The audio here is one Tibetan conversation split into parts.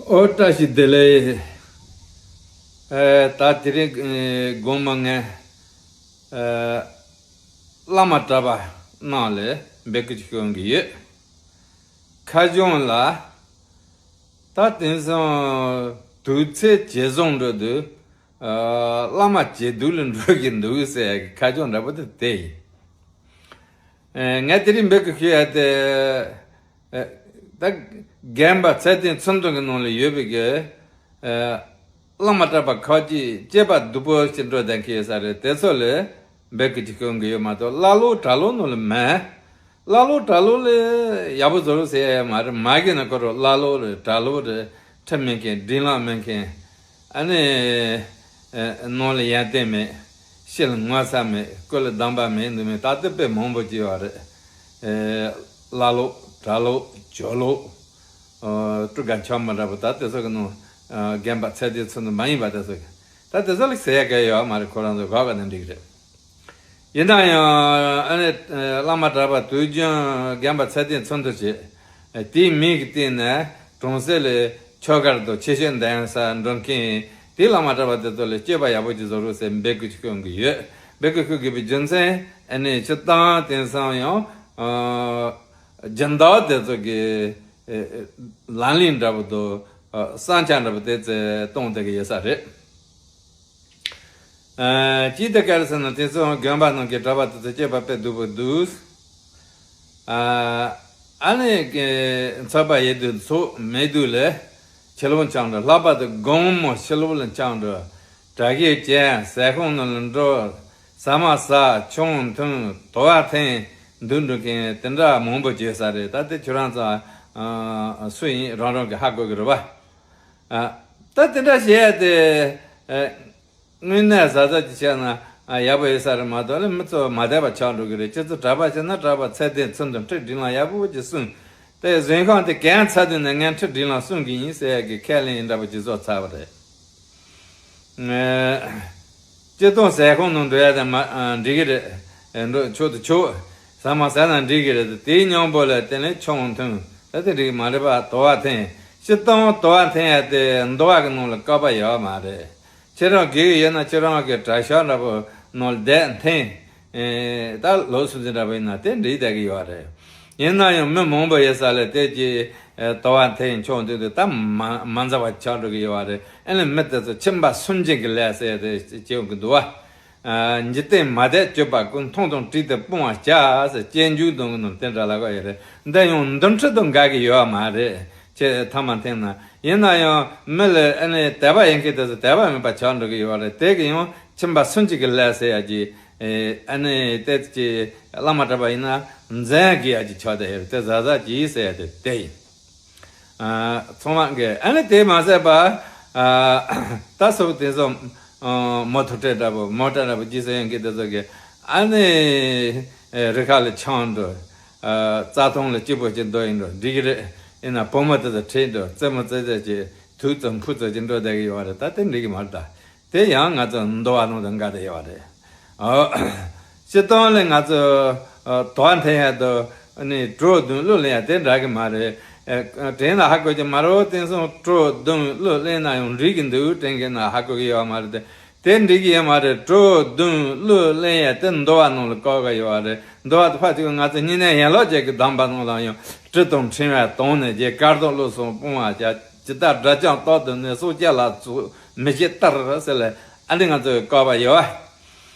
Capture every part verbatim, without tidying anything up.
ཨོ་བཀྲ་ཤིས་བདེ་ལེགས། ཨེ་ད་དེ་རིང་ཨེ་དགོང་མོ་ངས་ཨེ་བླ་མ་གྲྭ་པ་རྣམས་ལ་འབོད་སྐུལ་ཞིག་ཞུ་གི་ཡོད། ཁ་སྐྱོང་ལ་ད་དེང་སང་དུས་ཚོད་ཇེ་བཟང་འགྲོ་དུས་ཨེ་བླ་མ་ཇེ་སྡུག་ལ་འགྲོ་གི་འདུག་ཟེར་ཡ་གི་ཁ་སྐྱོང་འདྲ་པོ་དེ་དེ་ཡིན། ཨེ་ངས་དེ་རིང་འབོད་སྐུལ་ཞུ་ཡ་དེ། ཨེ་ད་རྒན་པ་ཚེ་བརྟན་ཚུལ་སྟོན་གྱི་ནང་ལ་ཡོད་པའི་གི་ཨེ་བླ་མ་གྲྭ་པ་ཁག་ཅིག་སྐྱེས་པ་སྡུག་པོ་ཞིག་འགྲོ་བསྡད་ཀྱི་ཡོད་ས་རེད། དེ་ཚོ་ལ་འབོད་སྐུལ་ཅིག་ཞུ་གི་ཡོད་མ་གཏོགས་ཀླ་ཀློ་གྲྭ་ལོག་ནང་ལ་མེད། ཀླ་ཀློ་གྲྭ་ལོག་ལ་ཡག་པོ་བཟོ་རོགས་ཟེར་ཡ་ཡོད་མ་རེད། མ་གི་ན་ཁོ་རང་ཀླ་ཀློ་རེད། གྲྭ་ལོག་རེད། ཁྲིམས་མེད་མཁན། སྒྲིག་ལམ་མེད་མཁན། ཨ་ནི་ཨེ་ནང་ལ་ཡོན་ཏན་མེད། ཕྱི་ལ་ངོ་ཚ་མེད། སྐུ་ལ་སྡོམ་པ་མེད། འདུག་མེད་ད་ལྟ་དཔེ་མང་པོ་ཅིག་ཡོད་རེད། ཨེ་ཀླ་ཀློ་གྲྭ་ལོག་ཇོ་ལོག་ཨོ་སྤྲུལ་སྐུ་ཆགས་མ་འདྲ་པོ་ད་དེ་ཚོ་གི་ནང་ཨ་རྒན་པ་ཚེ་བརྟན་ཚུལ་སྟོན་མ་ཡིན་པ་དེ་ཚོ་གི་ད་དེ་ཚོ་ལ་ཟེར་ཡ་གང་ཡོད་མ་རེད། ཁོ་རང་ཚོ་དགའ་བ་ན་འགྲིག་རེད། ཡིན་ན་ཡང་ཨ་ནི་བླ་མ་གྲྭ་པ་དུས་རྒྱུན་རྒན་པ་ཚེ་བརྟན་ཚུལ་སྟོན་བྱེད། དེའི་མིང་གི་སྟེང་ནས་གྲོང་གསེབ་ལ་ཆོས་སྒར་དང་ཆོས་སྤྱོད་འདོན་ས་འགྲོ་མཁན་དེ་བླ་མ་གྲྭ་པ་དེ་ཚོ་ལ་སྤྱོད་པ་ཡག་པོ་ཅིག་བཟོ་རོགས་ཟེར་འབོད་སྐུལ་ཞུ་གི་ཡོད། འབོད་སྐུལ་ཞུ་དགོས་པའི་རྒྱུ་མཚན་ཨ་ནི་སྤྱིར་བཏང་དེང་སང་ཡང་ཨ་སྦྱིན་བདག་དེ་ཚོ་གི་ཨེ་ཨེ་ལམ་ལུགས་འདྲ་པོ་དང་ཨ་བསམ་འཆར་འདྲ་པོ་དེ་ཚོ་གཏོང་བསྡད་ཀྱི་ཡོད་ས་རེད། ཨ་ཅི་སྟེ་ག་རེ་ཟེར་ན་དེ་ཚོ་དགོན་པ་ནང་གི་གྲྭ་པ་དེ་ཚོ་སྤྱོད་པ་དཔེ་སྡུག་པོ་འདུག་ཨ་ཨ་ནི་གི་ཚོགས་པ་ཡོད་དུས་ཚོགས་མེད་དུས་ལ་ཕྱི་ལོགས་འཁྱམས་འགྲོ། ལྷག་པར་དུ་དགོང་མོ་ཕྱི་ལོགས་ལ་འཁྱམས་འགྲོ། གྲྭ་གས་བཅད། ཟས་ཁང་ནང་ལ་འགྲོ། ཟ་མ་ཟ། ཆང་འཐུང་། དུ་བ་འཐེན། འདུག་འགྲོ་མཁན་དེ་འདྲ་མང་པོ་བྱེད་ས་རེད། ད་དེ་ཁྱོད་རང་ཚོ་ཨ་སུ་ཡིན་རང་རང་གིས་ཧ་གོ་གི་རེད་པ། ཨ་ད་དེ་འདྲ་བྱས་ཏེ་ཨ་དངོས་གནས་གཟབ་གཟབ་ཅིག་བྱས་ན་ཨ་ཡག་པོ་ཡོད་ས་རེད་མ་གཏོགས་ལ་མི་ཚོ་མ་བསྡད་པ་ཆགས་འགྲོ་གི་རེད། ཁྱེད་ཚོ་གྲྭ་པ་བྱས་ན་གྲྭ་པ་ཚད་ལྡན་ཚུལ་དང་ཁྲིམས་སྒྲིག་ལམ་ཡག་པོ་ཅིག་སྲུང་། དེ་གཞན་ཁང་དེ་གན་ཚ་དུས་ནས་ངས་ཁྲིམས་སྒྲིག་ལམ་སྲུང་གི་ཡིན་ཟེར་ཡ་གི་ཁས་ལེན་འདྲ་པོ་ཅིག་བཟོ་ཚར་བ་རེད། ཨ་སྤྱིར་བཏང་ཟས་ཁང་ནང་འགྲོ་ཡ་དེ་མ་ཨ་འགྲིག་གི་རེད། ཨ་འགྲོ་ཆོག་ཏུ་ཆོག་ཟ་མ་ཟ་ན་འགྲིག་གི་རེད། དེའི་མཉམ་པོ་ལ་དེ་ནས་ཆང་འཐུང་ད་དེ་འགྲིག་གི་མ་རེད་པ། དུ་བ་འཐེན། སྤྱིར་བཏང་དུ་བ་འཐེན་ཡ་དེ་འདུལ་བ་གི་ནང་ལ་བཀག་པ་ཡོད་མ་རེད། ཁྱེད་རང་དགེ་བའི་ཡོད་ན་ཁྱེད་རང་གི་གྲྭ་ཤག་འདྲ་པོ་ནང་ལ་བསྡད་འཐེན། ཨེ་ད་ལོ་སུམ་ཅུ་འདྲ་པོ་ཡིན་ན་དེ་འགྲིག་བསྡད་ཀྱི་ཡོད་རེད། ཡིན་ན་ཡང་མི་མང་པོ་ཡོད་ས་ལ་དེ་ཀྱི་ཨེ་དུ་བ་འཐེན་ཆང་འཐུང་དུས་ད་མ་མ་མཛའ་བ་ཆགས་འགྲོ་གི་ཡོད་རེད། ཨ་ནི་མི་དེ་ཚོ་ཁྱིམ་པ་སུན་འབྱིན་གྱི་ལས་ཟེར་དེ་བྱེད་ཡོང་གི་འདུག་བ། ཨ་འཇིག་རྟེན་མ་དད་སྤྱོད་པ་ཀུན། མཐོང་དང་དྲིས་ཏེ་སྤོང་བར་བྱ་ཟེར་སྤྱོད་འཇུག་དང་གི་ནང་དེ་འདྲ་ལབ་ཀྱི་ཡོད་རེད། འདི་ཡང་འདུལ་ཁྲིམས་དང་འགལ་གྱི་ཡོད་མ་རེད། ཁྱེད་ཐ་མ་འཐེན་ན། ཡིན་ན་ཡང་མི་ལ་ཨ་ནི་དད་པ་ཡོད་མཁན་དེ་ཚོ་དད་པ་མེད་པ་ཆགས་འགྲོ་གི་ཡོད་རེད། དེ་གི་ཡང་ཁྱིམ་པ་སུན་འབྱིན་གྱི་ལས་ཟེར་ཡ་གྱི་ཨེ་ཨ་ནི་དེ་ཀྱི་བླ་མ་གྲྭ་པ་ཡིན་ན་འཛིན་གྱི་ཡ་གྱི་ཆགས་བསྡད་ཡོད་རེད། དེ་གཟབ་གཟབ་གྱིས་ཟེར་ཡ་དེ་དེ་ཡིན། ཨ་ཚང་མ་གིས་ཨ་ནི་དེ་མ་ཟད་པ་ཨ་ད་སོགས་དེ་ཚོ་ཨ་མོ་ཐོ་ཁྲལ་འདྲ་པོ་མོ་ཊ་འདྲ་པོ་ཅི་ཟེར་ཡོང་གི་དེ་ཚོ་གིས་ཨ་ནི་ཨེ་རི་ཁ་ལ་འཁྱམས་འགྲོ། ཨ་རྩྭ་ཐང་ལ་སྐྱིད་པོ་ཅིག་འདུག་ཡིན་འགྲོ་འགྲིག་གི་རེད། ཡིན་ན་བུ་མོ་དེ་ཚོ་ཁྲིད་འགྲོ་རྩེད་མོ་རྩེ་རྩེ་ཅིག་དུག་ཙམ་ཕུ་ཙམ་ཅིག་འགྲོ་བསྡད་ཀྱི་ཡོད་རེད། ད་དེ་འགྲིག་གི་མ་རེད་ད། དེ་ཡང་ང་ཚོ་འདུལ་བ་ནང་དུ་འགལ་ཏེ་ཡོད་རེད། ཨོ། སྤྱིར་བཏང་ལས་ང་ཚོ་ཨ་དུ་བ་འཐེན་ཡ་དང་ནི་གྲོ་བརྡུང་གླུ་ལེན་ཡ་དེ་འདྲ་གི་མ་རེད། ཨ་དྲན་ན་ཧ་གོ་གི་མ་རེད། དེང་སང་གྲོ་བརྡུང་གླུ་ལེན་ན་ཡང་འགྲིག་གི་འདུག་དྲན་གི་ན་ཧ་གོ་གི་ཡོད་མ་རེད་དེ། དེ་འགྲིག་གི་ཡོད་མ་རེད། གྲོ་བརྡུང་གླུ་ལེན་ཡ་དེ་འདུལ་བ་ནང་ལ་བཀག་གི་ཡོད་རེད། འདུལ་བ་དེ་ཕ་ཅིག་ང་ཚོ་བསྙེན་གནས་ཡན་ལག་བརྒྱད་ཀྱི་གདམས་པ་ནང་ལ་ཡང་དྲི་དང་ཕྲེང་བའི་དོང་ནས་བརྒྱབ། དཀར་གདུགས་བླུགས་སོང་སྤོང་བར་བྱ། ཇི་ལྟར་དགྲ་བཅོམ་རྟག་ཏུ་ནི། སྲོག་བཅད་ལ་སོགས་མི་བྱེད་ལྟར་ཟེར་ལ་ཨ་ནི་ང་ཚོས་བཀག་པ་ཡོད།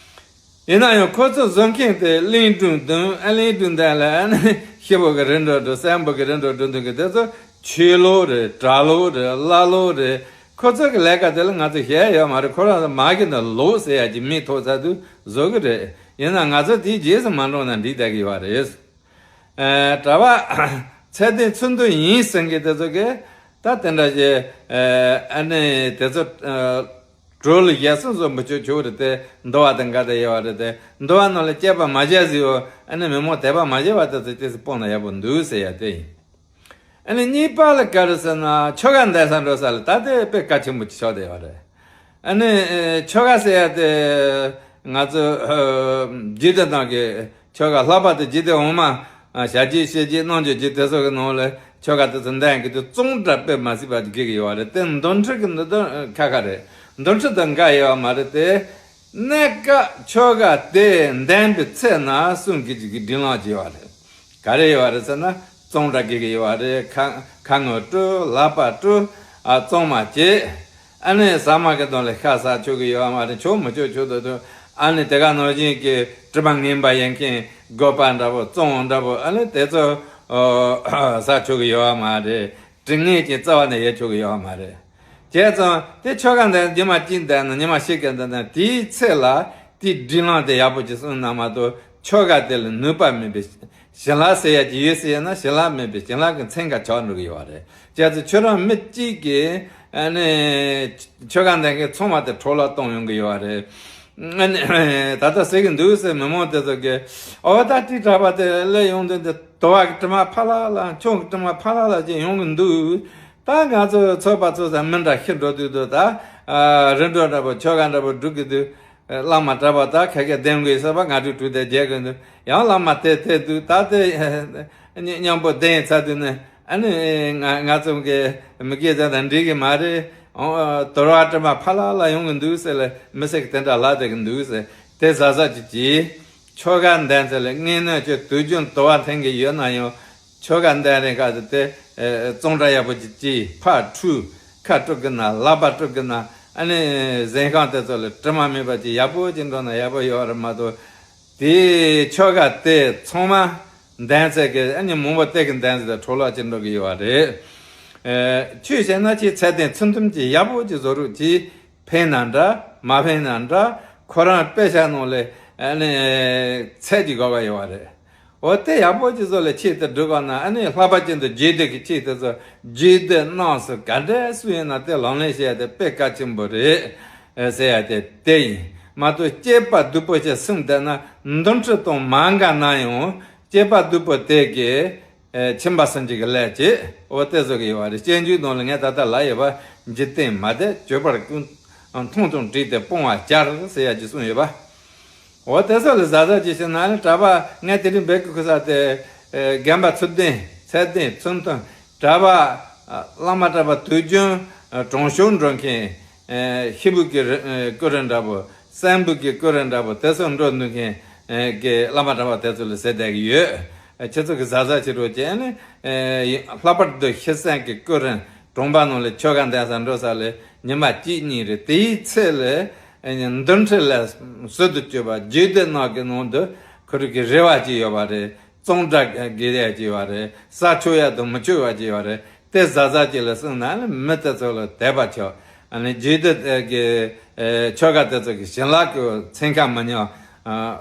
ཡིན་ན་ཡང་ཁོ་ཚོ་བཟོ་མཁན་དེ་གླིང་སྒྲུང་དང་ཨ་གླིང་སྒྲུང་དེ་ལ་ཨ་ནི་ཤི་བོ་གི་རི་འགྲོ་འགྲོ་སྲན་པོ་གི་རི་འགྲོ་འགྲོ་འདུག་གི་དེ་ཚོ་ཆོས་ལོག་རེད། གྲྭ་ལོག་རེད། ཀླ་ལོག་རེད། ཁོ་ཚོ་གི་ལས་ཀ་དེ་ལ་ང་ཚོ་ཞེད་ཡོད་མ་རེད། ཁོ་རང་ཚོ་མ་གི་ནི་ལོག་ཟེར་ཡ་གྱི་མིང་ཐོགས་ཚར་དུས་བཟོ་གི་རེད། ཡིན་ན་ང་ཚོ་དེའི་རྗེས་སུ་མ་འགྲོ་ན་འགྲིག་བསྡད་ཀྱི་ཡོད་རེད། ཨ་གྲྭ་པ་ཚད་ལྡན་ཚུལ་མཐུན་ཡིན་ཟེར་མཁན་དེ་ཚོ་གིས་ད་དེ་འདྲ་བྱས་ཨ་ནི་དེ་ཚོ་གྲོ་ལ་ཡ་སོ་སོ་མི་ཆོག་ཆོག་རེད་དེ། འདུལ་བ་དང་འགལ་ཏེ་ཡོད་རེད་དེ། འདུལ་བ་ནང་ལ་སྐྱེས་པ་མ་བྱས་ཟིག་ཡོད། ཨ་ནི་མི་མང་དད་པ་མ་བྱས་པ་དེ་ཚོ་དེ་ཚོ་སྤོང་ན་ཡག་པོ་འདུག་ཟེར་ཡ་དེ་ཡིན། ཨ་ནི་གཉིས་པ་ལ་ག་རེ་ཟེར་ན་ཆོ་ག་འདེབས་ས་འགྲོ་ས་ལ་ད་དེ་དཔེ་གལ་ཆེན་པོ་ཆགས་བསྡད་ཡོད་རེད། ཨ་ནི་ཆོ་ག་ཟེར་ཡ་དེ་ང་ཚོ་རྒྱུད་སྡེ་ནང་གི་ཆོ་ག་ལྷག་པར་དུ་རྒྱུད་སྡེ་འོག་མ་ཞལ་རྒྱུན་བཤད་རྒྱུན་རྣམ་འབྱེད་རྒྱུད་དེ་ཚོ་གི་ནང་ལ་ ཆོ་ག་དེ་ཚོ་འདོན་གི་དུས་བཙོང་སྒྲ་དཔེ་མ་སྲིད་པ་དགོས་ཀྱི་ཡོད་རེད། དེ་འདོན་ཁྲིད་ཀྱི་འདི་དོན་ཁ་ཁ་རེད། འདོན་ཁྲིད་དང་འགལ་ཡོད་མ་རེད་དེ། གནས་སྐབས་ཆོ་ག་དེ་འདོན་པའི་ཚེ་ན་གསུང་གི་ཅིག་གི་སྒྲིག་ལམ་ཅིག་ཡོད་རེད། ག་རེ་ཡོད་རེད་ཟེར་ན། བཙོང་སྒྲ་དགོས་ཀྱི་ཡོད་རེད། ཁ་ཁ་ངོ་བཀྲུ། ལག་པ་བཀྲུ། ཨ་བཙོང་མ་བྱེད། ཨ་ནི་ཟ་མ་གི་དོན་ལ་ཤ་ཟ་ཆོག་གི་ཡོད་མ་རེད། ཆོག་མི་ཆོག་ཆོག་ཏུ་འདུག་ཨ་ནི་དེ་ག་ནང་བཞིན་གྱི་དྲི་མ་ངན་པ་ཡོད་མཁན་དགོད་པ་འདྲ་པོ། བཙོང་འདྲ་པོ། ཨ་ནི་དེ་ཚོ་ཟ་ཆོག་གི་ཡོད་མ་རེད། དྲི་ངན་ཅན་རྩ་བ་ནས་ཡོད་ཆོག་གི་ཡོད་མ་རེད། བྱས་ཙང་དེ་ཆོ་ག་འདི་ཉི་མ་གཅིག་འདོན་ན། ཉི་མ་ཕྱེད་ཀ་འདོན་ན། དེའི་ཚེ་ལ་དེའི་སྒྲིག་ལམ་དེ་ཡག་པོ་ཅིག་སྲུང་ན་མ་གཏོགས། ཆོ་ག་དེ་ལ་ནུས་པ་མེད་པའི་བྱིན་རླབས་ཟེར་ཡ་ཅིག་ཡོད་ཟེར་ཡ་ན། བྱིན་རླབས་མེད་པའི་བྱིན་རླབས་ཀྱི་ཚན་ཁ་ཆགས་འགྲོ་གི་ཡོད་རེད། བྱས་ཙང་ཁྱོད་རང་མི་གཅིག་གིས་ཨ་ནི་ཆོ་ག་འདོན་མཁན་ཚང་མ་དེ་འཕྲོ་བརླག་གཏོང་ཡོང་གི་ཡོད་རེད། ཨ་ནི་ད་ལྟ་ཟེར་གི་འདུག་ཟེར། མི་མང་དེ་ཚོ་གིས། འོ་ད་དེའི་གྲྭ་པ་དེ་སླེབས་ཡོང་དུས་འདི་དུ་བ་གི་དྲི་མ་ཕ་ལ་ལ། མཆོང་གི་དྲི་མ་ཕ་ལ་ལ་ཅིག་ཡོང་གི་འདུག་ད་ང་ཚོ་ཚོགས་པ་ཚོ་ས་མི་འདྲ་ཤི་འགྲོ་དུས་འདུག་ད་རི་འགྲོ་འདྲ་པོ། ཆོ་ག་འདྲ་པོ་སྒྲུབ་གི་འདུག་བླ་མ་གྲྭ་པ་ད་ཁ་སྐད་ལྡན་དགོས་ཟེར་བ། ང་ཚོས་གྲོས་དེ་བརྗེད་དགོས་འདུག་ཡང་བླ་མ་དེ་དེ་འདུག་ད་དེ་མཉམ་པོ་བསྡད་ཚར་དུས་ནས། ཨ་ནི་ང་ང་ཚོ་གི་མི་སྐད་ཆ་དང་འགྲིག་གི་མ་རེད། ཨོ། དུ་བ་དྲི་མ་ཕ་ལ་ལ་ཡོང་གི་འདུག་ཟེར་ལ། མི་ཟེར་གི་དེ་འདྲ་ལབ་བསྡད་གི་འདུག་ཟེར། དེ་ཟ་ཟ་ཅིག་གིས་ཆོ་ག་འདོན་ཚེ་ལ་དངོས་གནས་ཀྱི་དུས་རྒྱུན་དུ་བ་འཐེན་གི་ཡོད་ན་ཡང་། ཆོ་ག་འདོན་རན་སྐབས་དེ་བཙོང་སྒྲ་ཡག་པོ་ཅིག་གིས་ཕར་བཀྲུ། ཁ་བཀྲུ་གི་ན། ལག་པ་བཀྲུ་གི་ན། ཨ་ནི་གཟན་ཤམ་དེ་ཚོ་ལ་དྲི་མ་མེད་པ་ཅིག་ཡག་པོ་ཅིག་འགྲོ་ན་ཡག་པོ་ཡོད་རེད་མ་གཏོགས། དེ་ཆོ་ག་དེ་ཚང་མ་འདོན་ཚད་ཀྱི། ཨ་ནི་མང་པོ་སྟེར་གི་འདོན་ཚད་དེ་འཕྲོ་བརླག་ཅིག་འགྲོ་གི་ཡོད་རེད། ཨེ། ཆོས་བཤད་ན་ཁྱེད་ཚད་ལྡན་ཚུལ་མཐུན་གྱི་ཡག་པོ་ཅིག་བཟོ་རོགས་གྱིས། ཕན་ན་འདྲ་མ་ཕན་ན་འདྲ། ཁོ་རང་དཔེ་ཆ་ནང་ལ་ཨ་ནི་ཚད་ཀྱི་དགོས་པ་ཡོད་རེད། འོ་དེ་ཡག་པོ་ཅིག་བཟོ་ལ་ཆེད་དུ་སྒྲུབ་པ་ན། ཨ་ནི་ལྷག་པ་ཅན་དུ་རྒྱས་བསྡུས་ཀྱི་ཆེད་དུ་བཟོ། རྒྱས་བསྡུས་རྣམས་སུ་ག་འདྲ་སུ་ཡིན་ན་དེ་ལག་ལེན་བྱེད་ཡ་དེ་དཔེ་གལ་ཆེན་པོ་རེད། ཨེ། ཟེར་ཡ་དེ་དེ་ཡིན་མ་གཏོགས། བསྐྱེད་པ་སྡུག་པོ་ཞེས་གསུངས་བསྡད་ན། འདོན་ཁྲིད་དང་མ་འགལ་ན་ཡང་། བསྐྱེད་པ་སྡུག་པོ་དེ་གིས། ཨེ། ཁྱིམ་པ་སུན་འབྱིན་གྱི་ལས་བྱེད། འོ་དེ་བཟོ་གི་ཡོད་རེད། སྤྱོད་འཇུག་ནང་ལ་ངས་ད་ལྟ་ལབ་ཡོད་པ། འཇིག་རྟེན་མ་དད་བྱེད་པར་ཀུན། མཐོང་དང་བྲིས་ཏེ་སྤོང་བར་བྱ་ཟེར་ཡ་ཅིག་གསུངས་ཡོད་པ། འོ་དེ་ཚོ་ལ་གཟབ་གཟབ་ཅིག་བྱས་ན་ནི། གྲྭ་པ་ངས་དེ་རིང་འབོད་སྐུལ་ཞུ་ས་དེ། ཨེ། རྒན་པ་ཚུལ་ལྡན། ཚད་ལྡན་ཚུལ་མཐུན། གྲྭ་པ། ཨ། བླ་མ་གྲྭ་པ་དུས་རྒྱུན། ཨ། གྲོང་ཆོག་འགྲོ་མཁན། ཨེ། ཤེལ་སྦུག་གི་རི། ཨེ། སྐུ་རིམ་འདྲ་པོ། སྲན་སྦུག་གི་སྐུ་རིམ་འདྲ་པོ། དེ་ཚོ་འགྲོ་ནུས་མཁན། ཨེ། གི་བླ་མ་གྲྭ་པ་དེ་ཚོ་ལ་ཟེར་བསྡད་ཀྱི་ཡོད། ཨེ། ཁྱེད་ཚོ་གིས་གཟབ་གཟབ་བྱེད་རོགས་བྱས་ནས། ཨེ། ལྷག་པར་དུ་ཤི་གསོན་གྱི་སྐུ་རིམ། གྲོང་པ་ནང་ལ་ཆོ་ག་འདོན་ས་འགྲོ་ས་ལ་ཉི་མ་གཅིག་གཉིས་རེ། དེའི་ཚེ་ལ་འདོན་ཁྲིད་ལ་ཟུར་དུ་བཅུག་པ། རྒྱས་བསྡུས་རྣམས་ཀྱི་ནང་དུ་ཁོ་རང་གི་རེ་བ་ཅིག་ཡོད་པ་རེད། བཙོང་སྒྲ་དགོས་ཡ་ཅིག་ཡོད་པ་རེད། ཟ་ཆོག་ཡ་དང་མི་ཆོག་ཡ་ཅིག་ཡོད་པ་རེད། དེ་གཟབ་གཟབ་ཅིག་ལ་གསུངས་ན་ནི་མི་དེ་ཚོ་ལ་དད་པ་ཆགས། ཨ་ནི་རྒྱས་བསྡུས་ཀྱི་ཆོ་ག་དེ་ཚོ་གི་བྱིན་རླབས་ཀྱི་ཚན་ཁ་མི་ཉམས།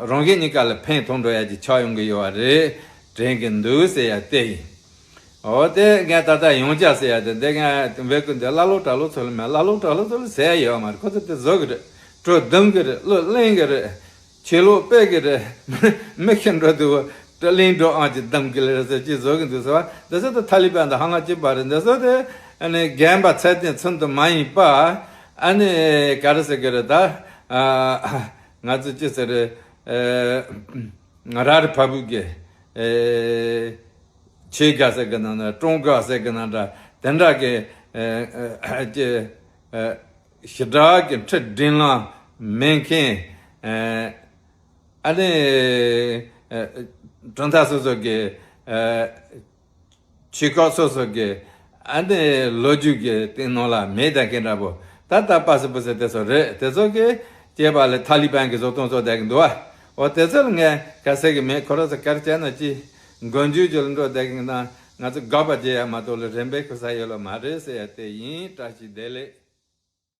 རང་གཞན་གཉིས་ཀ་ལ་ཕན་ཐོགས་འགྲོ་ཡ་ཅིག་ཆགས་ཡོང་གི་ཡོད་པ་རེད་དྲན་གྱི་འདུག་ཟེར་ཡ་དེ་ཡིན། འོ་དེ་ངས་ད་ལྟ་ཡང་བསྐྱར་ཟེར་ཡ་དེ། འདི་ངས་འབོད་སྐུལ་འདི་ཀླ་ཀློ་གྲྭ་ལོག་ཚོ་ལ་མེད། ཀླ་ཀློ་གྲྭ་ལོག་ཚོ་ལ་ཟེར་ཡ་ཡོད་མ་རེད། ཁོ་ཚོ་དེ་བཟོ་གི་རེད། གྲོས་འདེམས་གི་རེད། བློ་གླེང་གི་རེད། ཆོས་ལུགས་སྤེལ་གི་རེད། མི་ཤི་འགྲོ་དུས་བཀྲ་གླིང་འགྲོ་ཨང་ཅིག་བདམས་གི་རེད་ཟེར་ཅིག་བཟོ་གི་འདུག་ཟེར་བ། འདི་ཚོ་ད་ཐ་ལི་པན་དང་ཧ་ལམ་གཅིག་པ་རེད། འདི་ཚོ་དེ་ཨ་ནི་རྒན་པ་ཚད་ལྡན་ཚུལ་དུ་མ་ཡིན་པ། ཨ་ནི་ག་རེ་ཟེར་གི་རེད་ད། ཨ། ང་ཚོ་ཅི་ཟེར་རེད། ཨ། ར་རི་བ་སྦུག་གི། ཨེ། ཆོས་དགའ་ཟེར་གི་ན་འདྲ། ཀྲོང་དགའ་ཟེར་གི་ན་འདྲ། དེ་འདྲ་གི། ཨེ། ཨེ། ཅི། ཨེ། ཞི་དྲག་གི་ཁྲིམས་སྒྲིག་ལམ་མེད་མཁན། ཨེ། ཨ་ནི། ཨེ། གྲུབ་མཐའ་སོ་སོ་གི། ཨེ། ཆོས་ཁག་སོ་སོ་གི། ཨ་ནི་ལོ་རྒྱུས་ཀྱི་སྟེང་ནང་ལ་མེད་བསྡད་མཁན་འདྲ་པོ། ད་ལྟ་པ་སི་པུ་སི་དེ་ཚོ་རེད། དེ་ཚོ་གི་སྐྱེས་པ་ལ་ཐ་ལི་པན་གི་བཟོ་སྟངས་བཟོ་བསྡད་ཀྱི་འདུག་བ། འོ་དེ་ཚོ་ལ་ངས་ག་ཟེར་གི་མེད། ཁོ་རང་ཚོ་ག་རེ་བྱས་ན་ཅི། མགོ་མཇུག་ཅིག་ལ་འགྲོ་བསྡད་ཀྱི་ན། ང་ཚོ་དགག་པ་བྱེད་ཡ་མ་གཏོགས་ལ་རིམ་པས་ཁུ་ས་ཡོད་ལ་མ་རེད་ཟེར་ཡ་དེ་ཡིན། བཀྲ་ཤིས་བདེ་ལེགས།